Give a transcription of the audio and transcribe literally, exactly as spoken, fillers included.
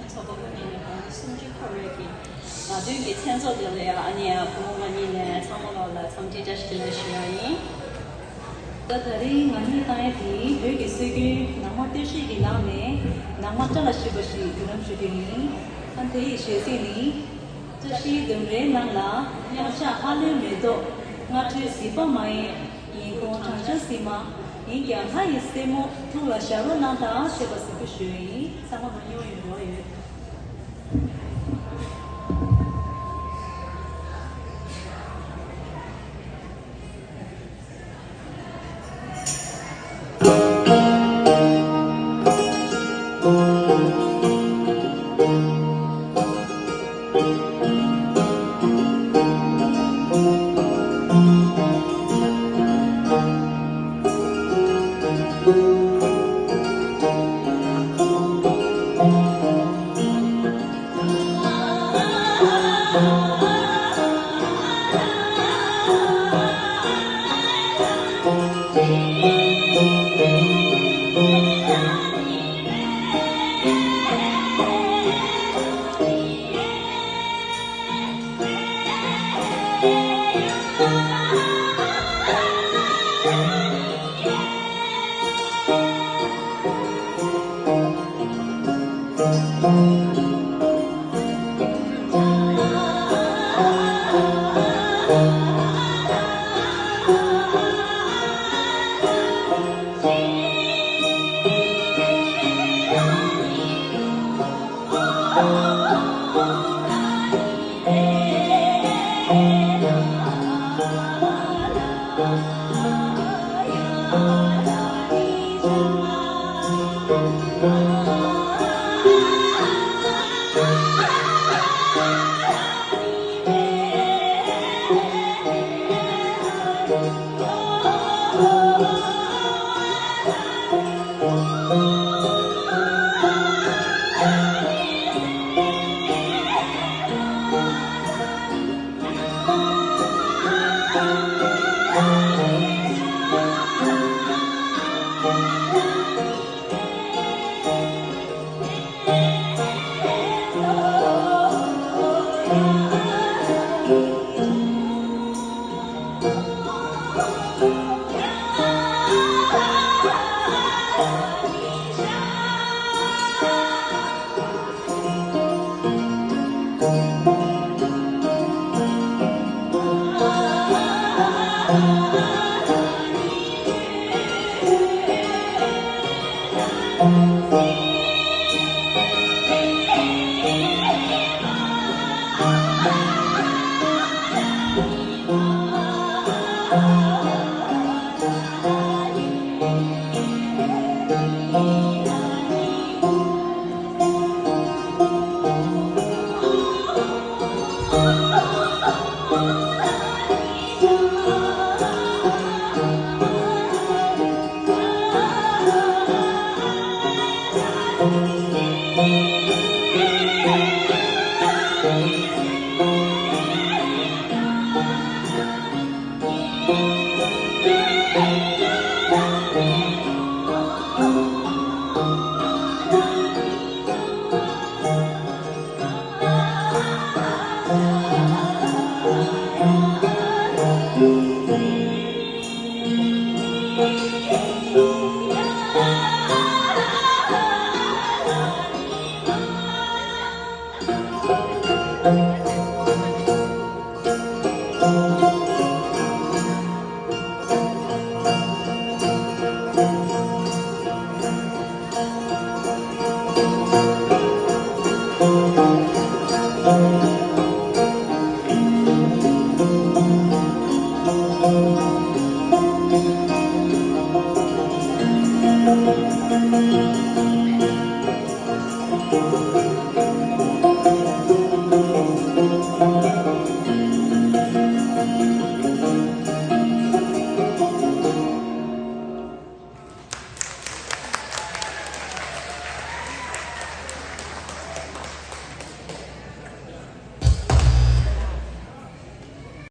ཚོགས་པ་ཀུན་ནས་ནི་གོང་ནས་གསུམ་བཅུའི་ཁ་རོལ་གྱི་ང་བདུན་གྱི་མཚན་ཚོགས་དེ་ལ་ཡང་ཨ་ནི་ཡང་བུ་མོ་ང་གཉིས་ནས་ཚང་མ་ལོག་ལ་འཚམས་འདྲི་བཀྲ་ཤིས་བདེ་ལེགས་ཞུ་ཡ་ཡིན། ད་ད་རིང་ང་གཉིས་བཏང་ཡ་དེ་བོད་ཀྱི་སྲོལ་རྒྱུན་ནང་མ་སྟོད་གཞས་ཀྱི་ནང་ནས་ནང་མ་སྐྲ་ལ་བཤུས་པ་ཞིག་བརྒྱུད་ལམ་ཞུ་རྒྱུ་ཡིན། ཨ་དེ་ཡི་གཞས་ཚིག་ནི། བཀྲ་ཤིས་ལྡུམ་རའི་ནང་ལ་དབྱངས་འཆར་ཧ་ལོའི་མེ་ཏོག་སྔ་དྲོའི་གཟིགས་པ་མ་ཡིན། ཡིན་ཁུངས་བགྲང་བྱ་སྲིད་མ། ཡིན་ཀྱང་ལྷ་ཡི་སྲས་མོ་ཐུགས་ལ་ཞྭ་རོ་གནང་དང་བཅས་པ་གཟིགས་འབུལ་ཞུས་ཡིན། ཚང་མ་མ་ཉོ་ཡོད་རོགས་ཡོད།